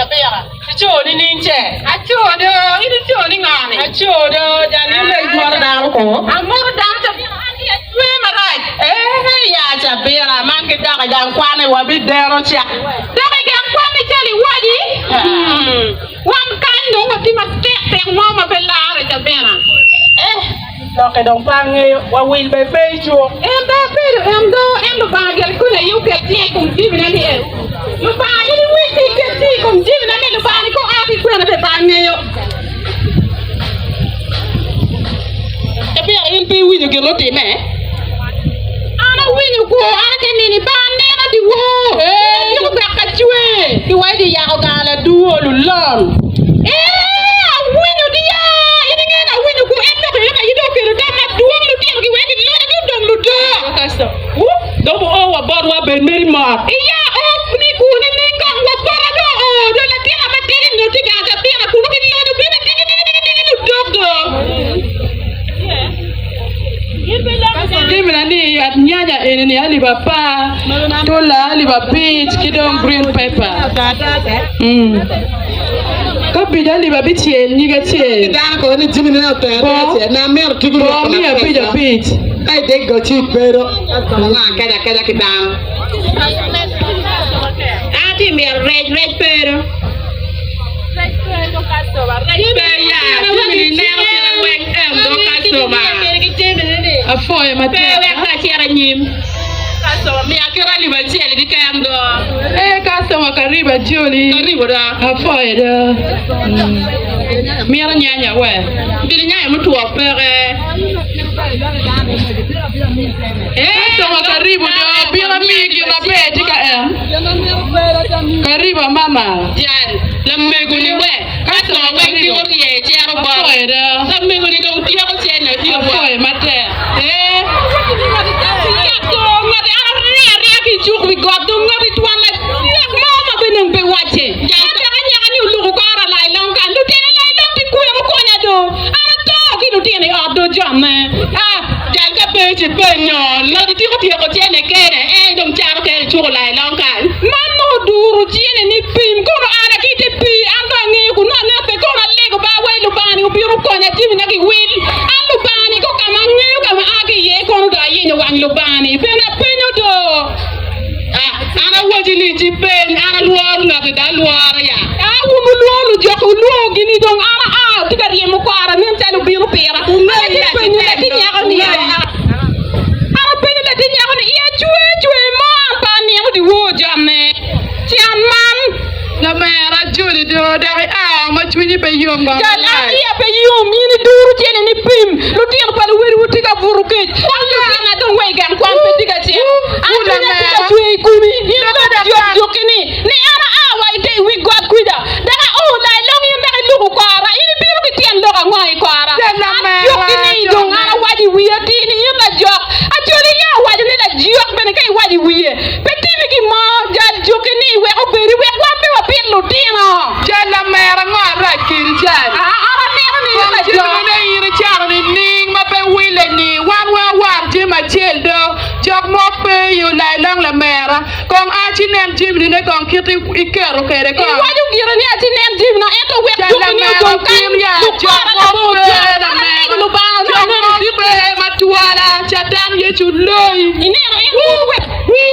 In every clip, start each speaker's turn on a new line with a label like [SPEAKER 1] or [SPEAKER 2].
[SPEAKER 1] Cabira. Ico nining ce?
[SPEAKER 2] Aco do, in ico ni ngo ni?
[SPEAKER 1] Aco do, jal in dong imoro dano ko?
[SPEAKER 2] Amoro dano Cabira, an iya cwer marac.
[SPEAKER 1] Ee ya Cabira, man ki dok i gang kwan-ni wabideno ca.
[SPEAKER 2] Dok i gang kwan-ni calo iwaci? Wan kany dong watye matek tek mo ma pe larre Cabira.
[SPEAKER 1] Eh, lokke dong pe angeyo, wa wil bene pe i cuk.
[SPEAKER 2] En do abedo en do, en Lubanga gire koni aye oket cinge i kom jamina ni en. Lubanga in iwil ci iket cingi i kom jamina ni Lubanga ni ka oa ki kwena bene pe angeyo.
[SPEAKER 1] Cabira in pe iwinyo gin mutimme?
[SPEAKER 2] An awinyo kwo, an atye nini pe aneno dyewor, atyeko gak ka cwer.
[SPEAKER 1] Giwaco giyako gang ladwo lulon.
[SPEAKER 2] Ee, awinyo di ya, in ingeyo ni awinyo kwo, en lok eno aye dong okelo tam madwong lutino giweko gilonyo ki odong ludoo.
[SPEAKER 1] Dong oo wa botwa bed meri mot.
[SPEAKER 2] Iya oo ni kune ning kong wa bota dong oo dong latina matidi nyo tye gang cabit kunu ki lonyo bene digi digi digi digi ludok do.
[SPEAKER 1] Timina ni yat nyanya eni ni alip apar, tula alip abic ki dong green pepper. Mm. Kabic alip abicel nyig acel. Boo miya abic abic.
[SPEAKER 2] Atye mito rec, rec pe do.
[SPEAKER 1] Apwoyo matek. Ee kastoma karibu ajoli. Apwoyo do. Mito nyanya we. Kastoma karibu do bino amiyi gin maber tye ka en. Karibu amama. Kastoma karibu. Apwoyo do. Apwoyo matek.
[SPEAKER 2] An Lubanga-ni ko ka ma angeyo ka ma aa ki iye kono dong ayenyo wang Lubanga-ni bene apenyo do.
[SPEAKER 1] An awaci ni ci peny, an alworo ngati dong alworo ya.
[SPEAKER 2] A wun wulworo lujok wulwongo gini dong an aa atye ka ryemo kora nen calo obino pira. An atye penyo latin nyako ni an apenyo latin nyako ni iya cwer cwer mo an pe anino dyewor jonne can man.
[SPEAKER 1] Lamera Joli do dok ia ma cwinyi pe yom ngo
[SPEAKER 2] Jal an
[SPEAKER 1] marac.
[SPEAKER 2] iya pe yom, in iduru cene ni pim, lutino pa luwediwu tye ka buto kec, an lutina dong wa i gang kwan pe tye ka cito, an
[SPEAKER 1] Woo,
[SPEAKER 2] cwinya tye ka
[SPEAKER 1] lamera.
[SPEAKER 2] cwer i komi, in
[SPEAKER 1] Lok
[SPEAKER 2] dok
[SPEAKER 1] dok
[SPEAKER 2] jok
[SPEAKER 1] gang.
[SPEAKER 2] jokki ni, ni an aa wa i te i wi got kwija, dok ao lai long in dok iluko kora, in ibino ki tyen lok ango i kora?
[SPEAKER 1] Jal
[SPEAKER 2] An
[SPEAKER 1] lamera,
[SPEAKER 2] jokki ni dong an
[SPEAKER 1] jone.
[SPEAKER 2] awaco i wiya atir ni in lajok, Acholi ya owaco ni lajok bene ka iwaco i wiye Pe timi gin mo, jal juki ni wek obedi wek wan pe wapit lutino.
[SPEAKER 1] Jal lamera ngo arac kedi jal?
[SPEAKER 2] Aa, an amito ni
[SPEAKER 1] Kong
[SPEAKER 2] in
[SPEAKER 1] jami
[SPEAKER 2] lajok.
[SPEAKER 1] ne in icato nining ma pe wile ni wan weng awaro jami acel do jok mo pe i olai long lamera kong a ci nen jami ni ne kong kit iketo kede kong.
[SPEAKER 2] Iwaco gire ni aci nen jami na ento wek
[SPEAKER 1] Jal
[SPEAKER 2] juki ni
[SPEAKER 1] lamera
[SPEAKER 2] odong kany
[SPEAKER 1] pim ya jok
[SPEAKER 2] lukora
[SPEAKER 1] mo
[SPEAKER 2] labongo
[SPEAKER 1] pe
[SPEAKER 2] jok. An
[SPEAKER 1] lamera
[SPEAKER 2] alego Lubanga
[SPEAKER 1] jok
[SPEAKER 2] nongo
[SPEAKER 1] mo
[SPEAKER 2] odiki.
[SPEAKER 1] pe matwala catan Yecu loyi.
[SPEAKER 2] Ineno en wun wek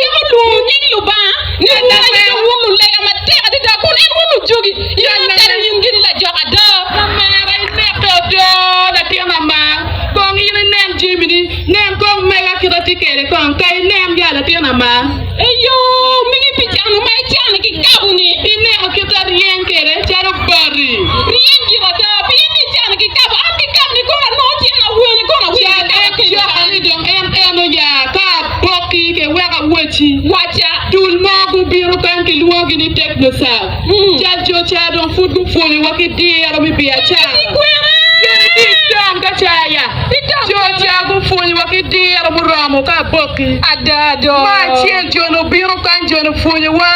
[SPEAKER 2] yam olwongo nying Lubanga ni wun aye dong wun lulega matek adada kun en wun lujogi. In itelo in giri lajok ada.
[SPEAKER 1] Lamera ineke odo latin amar kong in inen jami-ni nen kong mega kit atye kwede kong ka inen ya latin amar.
[SPEAKER 2] Eyo migi pi cano ma icano ki kabo-ni.
[SPEAKER 1] Ineko kit aryeny kwede calo bati.
[SPEAKER 2] Ryeny gire ada pien ni icano ki kabo an ki kabo-ni kono anongo cen awene kono awinyo
[SPEAKER 1] Cal
[SPEAKER 2] ki kabo
[SPEAKER 1] en
[SPEAKER 2] keni
[SPEAKER 1] coka ni dong en eno ya ka aboki ke wek awaci.
[SPEAKER 2] Waca.
[SPEAKER 1] Dul mo gubino kany kilwongogi ni Technoserve. Cal jo ca dong pud gupwonyowa ki diro me biacara. Joni ki idong ka ca ya. Jo ca gupwonyowa ki diro muromo ka aboki. Me acel joni obino kany joni opwonyowa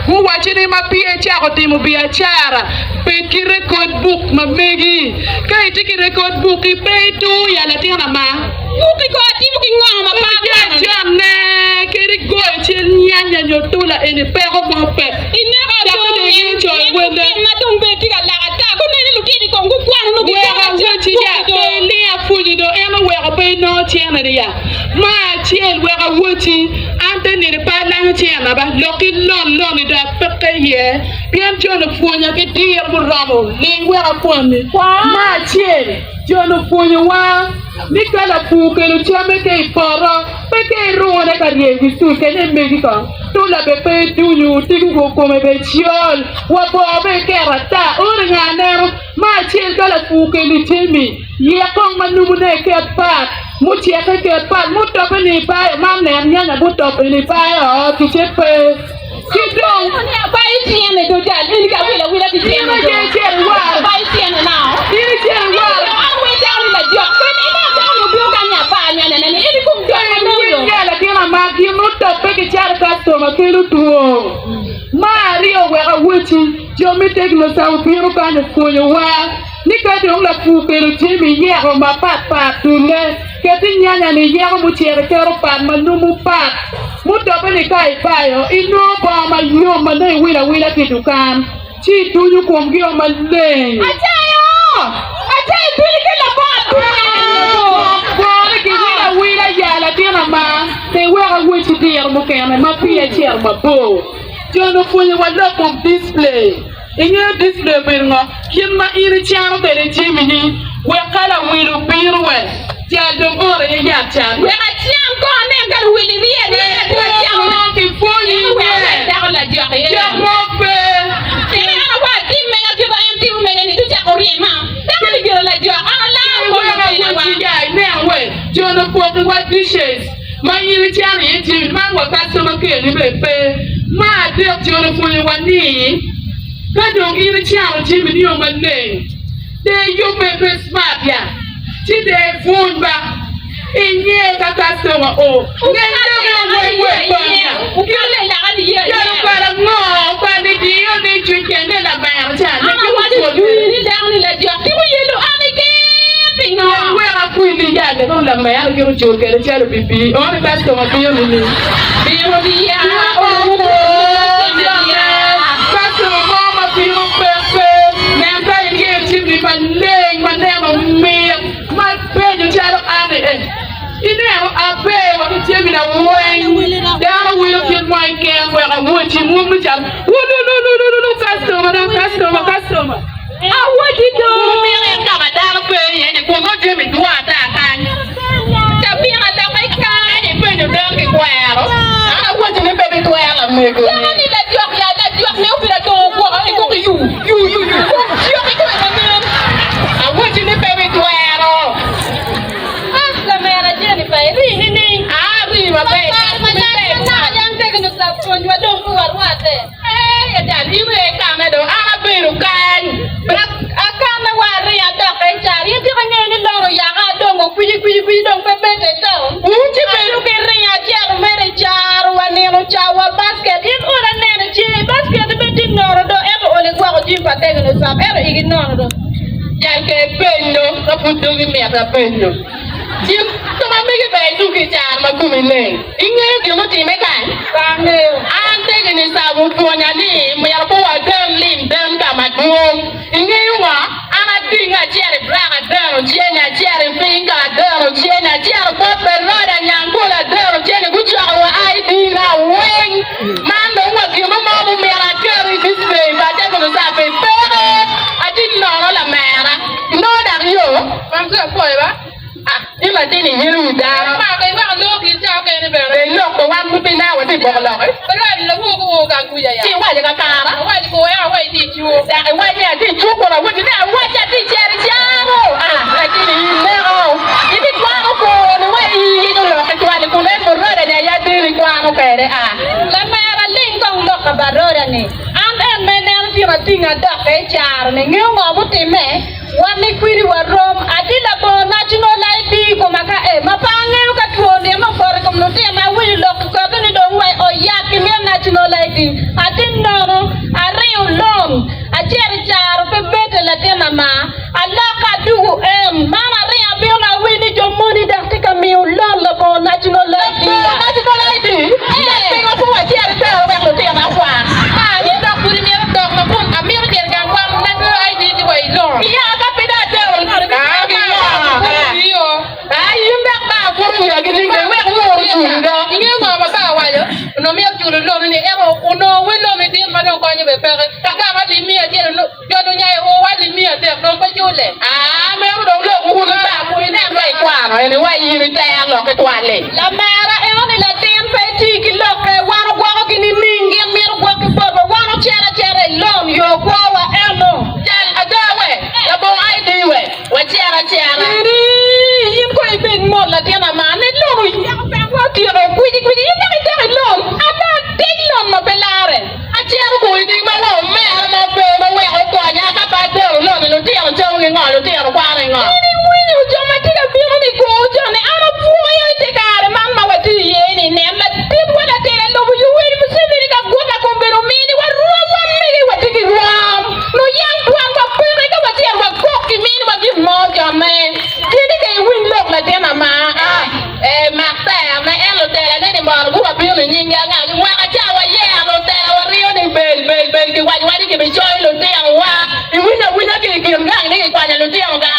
[SPEAKER 1] guwaco ni ma peya icako timo biacara bed ki record book ma megi. Ka itye ki record book-ki pe itur ya latin ama.
[SPEAKER 2] Buki ko atimo ki ngo ma pe akwano ni.
[SPEAKER 1] Jone kadi goyo cal nyanya nyo tula eni peko mo pe.
[SPEAKER 2] Ineko
[SPEAKER 1] Catan. Coyo welle.
[SPEAKER 2] Ma dong bene tye ka lak ata. Guneno ni lutino i kom gukwano nongo
[SPEAKER 1] Wek
[SPEAKER 2] gigamo acel
[SPEAKER 1] awaci ya,
[SPEAKER 2] botgi
[SPEAKER 1] pe
[SPEAKER 2] do.
[SPEAKER 1] iling apwonyo do en oweko pe inongo cene ni ya. Ma acel wek awaci, an te nino pe alanyo cena ba, lok ki lon lon ni do apeke iye, pien jo-ni opwonya ki diro muromo, ling wek apwonni. Ma acel, jo-ni opwonyowa ni ka lapur okelo camme ki i poto, pe ka irune ka ryeyo wi cul kene imegi kong. Tula be pe idunyu, tigo kome be col, wa bongo be iketo ata. Ori nga neno? Ma acel ka lapur okelo jami, yek kong ma numu ne iket pat, muceke iket pat, mutope ni ibayo, man nen nyanya gutop eni ibayo, ticce pe. Ki dong,
[SPEAKER 2] Abayo tyene do jal, eni ka awilo awila ki
[SPEAKER 1] in
[SPEAKER 2] tyene do.
[SPEAKER 1] aye icito iwar,
[SPEAKER 2] Abayo tyene nao.
[SPEAKER 1] in icito iwar.
[SPEAKER 2] An weng dako ni lajok. Pe ineno dako ni obino kany ni abar nyanya ne ni eni kom jok ma nongo yo.
[SPEAKER 1] Winy latin ama gin mutope ki calo kastoma kelo two. Ma aryo wek awaci, jo me Teknosa obino kany opwonyowa ni ka dong lapur kelo jami iyeko mapat pat dulle, ket i nyanya ni iyeko mucek iketo pat ma numu pat mutope ni ka ibayo inongo bongo mayom ma nongo iwilo awila ki i dukan. Ci idunyo komgio maleng.
[SPEAKER 2] Acayo! Acayo bino ki labongo adunya nyo.
[SPEAKER 1] Bone giwilo awila ya latin ama, pe iwek aweci diro mukene ma peya icito mabor. Jon opwonyowa lok kom display. Ingeyo display obedo ngo? Kit ma in icano kwede jamini wek ka lawil obino we cal dong oro aye yat cal.
[SPEAKER 2] Wek acam kong anen ka luwil irye ni atye ka camo.
[SPEAKER 1] Pe kipwonyi
[SPEAKER 2] Ento wek
[SPEAKER 1] iye.
[SPEAKER 2] awek dako lajok iye.
[SPEAKER 1] Jok mo pe.
[SPEAKER 2] Pien an awa atim mega kit ma en timo mege ni ci ocako ryema. Dako ni gire lajok, an alaro
[SPEAKER 1] Pe
[SPEAKER 2] kome
[SPEAKER 1] iwek
[SPEAKER 2] kena wa.
[SPEAKER 1] awaci ya inen we jo ni opoki wa dishes ma in icano iye jami man wa customer care ni bene pe. Ma adek jo ni opwonyo wa ni ka dong in icano jami nio maleng de iyubbe pe smart ya ci de ipwony ba inye ka customer o ngeny dong en wek wek banya. Jalo kara ngo ka ni diyo ni cwiny kende lamero ca
[SPEAKER 2] An awaco jwi ni dako ni lajok tiko yelo an iger pingo?
[SPEAKER 1] Dong wek akwili yat dong lamero gin ocul kwede calo bibi oni customer bino ni
[SPEAKER 2] Bino ni ya
[SPEAKER 1] Customer mo ma bino peke nen ka iryeyo cimmi maleng ma neno mit ma penyo calo an ni eh ineno aber wa ki jamina weng dano wilo kit mo keken wek awoci mwomme calo wululululu customer dong customer customer
[SPEAKER 2] Awoci dong.
[SPEAKER 1] Wumito en ka ma dano pe iye ni kun nongo jami dwong ata kany.
[SPEAKER 2] Cabit adoka i kany.
[SPEAKER 1] Ipenyo dano ki kwero. An awaco ni pe bitwero lamego ni.
[SPEAKER 2] Dako ni lajok ya lajok ne obedo adongo gwoko i koko yu yu yu yu kun jok i kome ma nen.
[SPEAKER 1] Awaco ni pe bitwero.
[SPEAKER 2] Ah lamera Jennifer iri nining?
[SPEAKER 1] Aa ari maber.
[SPEAKER 2] Kare malac manaka yang tegino sa pwonywa dong pe warwate.
[SPEAKER 1] Ee, jal, in aye ikanne do, an abedo kany.
[SPEAKER 2] Akanne wa aringo adok i car. In tika ingeyo ni loro yaka adongo kwiji kwiji kwiji dong pe bed i taun?
[SPEAKER 1] Ci bedo
[SPEAKER 2] Aduki ringo acito mere i caro wa nino ca wa basket. In olo aneno ce basket be tye nono do ento olo igwoko jami pa tegino cap ento igi nono do.
[SPEAKER 1] Jal ke ipenyo ka pud dogi mit apenyo. Ci ka megi ber iduki i caro ma komi leng. Ingeyo gin mutimme kany?
[SPEAKER 2] Pe angeyo.
[SPEAKER 1] An tegini Cabu opwonya ni myero pe waden lim den ka madwong. Ingeyo ngo? An adinge acito i Brak adeno cene, acito i Pinga adeno cene, acito bot Beroda Nyangkole adeno cene, gucoko wa ID na weng. Man dong wa gin mo mumito aket i display pa Tegini Cabu peke. Atye nono lamera. Inongo dok yo?
[SPEAKER 2] Man tye apwoyo ba?
[SPEAKER 1] Ah, in latin iyelo wi dano.
[SPEAKER 2] Mako iweko lok gin ca okene bene.
[SPEAKER 1] Be lok ko wan pud pe naka watye i boko lok-ki.
[SPEAKER 2] Pe rac lawor guwor gang kuca ya.
[SPEAKER 1] Ci iwaco kakara.
[SPEAKER 2] Awaco ko wek awac ni icuk.
[SPEAKER 1] Dok iwac ni atye i cuk kun awaci ni awac atye i cito i caro. Ah, latin in neko. Ibikwano kor-ni wa iyinyo lok-ki twali kun en buroda-ni aye adiri kwano kwede. Ah.
[SPEAKER 2] Lamera ling kong lok ka baroda-ni. An en ma ineno tye atinga adok i caro-ni. Ngeyo ngo mutimme? Wan ni kwiri wa rom ati labongo national ID i koma ka e ma pe angeyo ka two nino opoto i kom lutino awinyo lok ki koto ni dong wa oyat ki mito national ID ati nono aringo loan acito i caro pe bete latin ama aloka adugu en man aringo abino na awinyo ni jo moni dok tye ka miyo loan labongo national ID
[SPEAKER 1] Labongo national ID?
[SPEAKER 2] Ee.
[SPEAKER 1] Pingo pe wacito i caro wek lutino okwan?
[SPEAKER 2] In dok pud imito.
[SPEAKER 1] Onongo mito culo lon-ni ento onongo wel lon-ni dit ma dong konye bene peke. Ka gamo alip miya acel onongo jo lunyayo o wa alip 300 dong pe culle. Aa, meno dong lok wun bar kun inen ka ikwano eni wa in iter lokke twal-li.
[SPEAKER 2] Lamera eno ni latin pe iti ki lokke, wan ogwoko gi nining? Gin mito gwok ki botwa, wan ocito acita i lon yo kwowa eno.
[SPEAKER 1] Cal ada we, labongo ID we, wacito acita.
[SPEAKER 2] Eri, in kong ibed mot latin ama, ne lon oyeko pekwa otyeko kwicikwici, in dok idok i lon, ada tic lon ma pe lare.
[SPEAKER 1] Acito kun i ding ma wa omera mo pe ma weko okonya ka pe atero lon-ni lutino camo ki ngo, lutino kwano i ngo.
[SPEAKER 2] In iwinyo jo ma tye ka bino ni kor jo-ni, an apwoyo i te kare man ma watye iye-ni, nen ladit wa latela lobo Yoweri Museveni ka gwoka kombedo ominiwa rwom wa mege watye ki rwom nuyang dwanwa peke ka wacito wakok kiminiwa gin mo jone tye ka iwiny lok latin ama.
[SPEAKER 1] Ee, mak terne, en lutela ne ni mono guwa bino i nying anga? Ki mwaka ca wayero lutela wariyo ni bel bel bel ki waco wa ni kibicoyo lutino wa. Iwinyo awinya ki i kin gang ni kikwanyo lutino gang.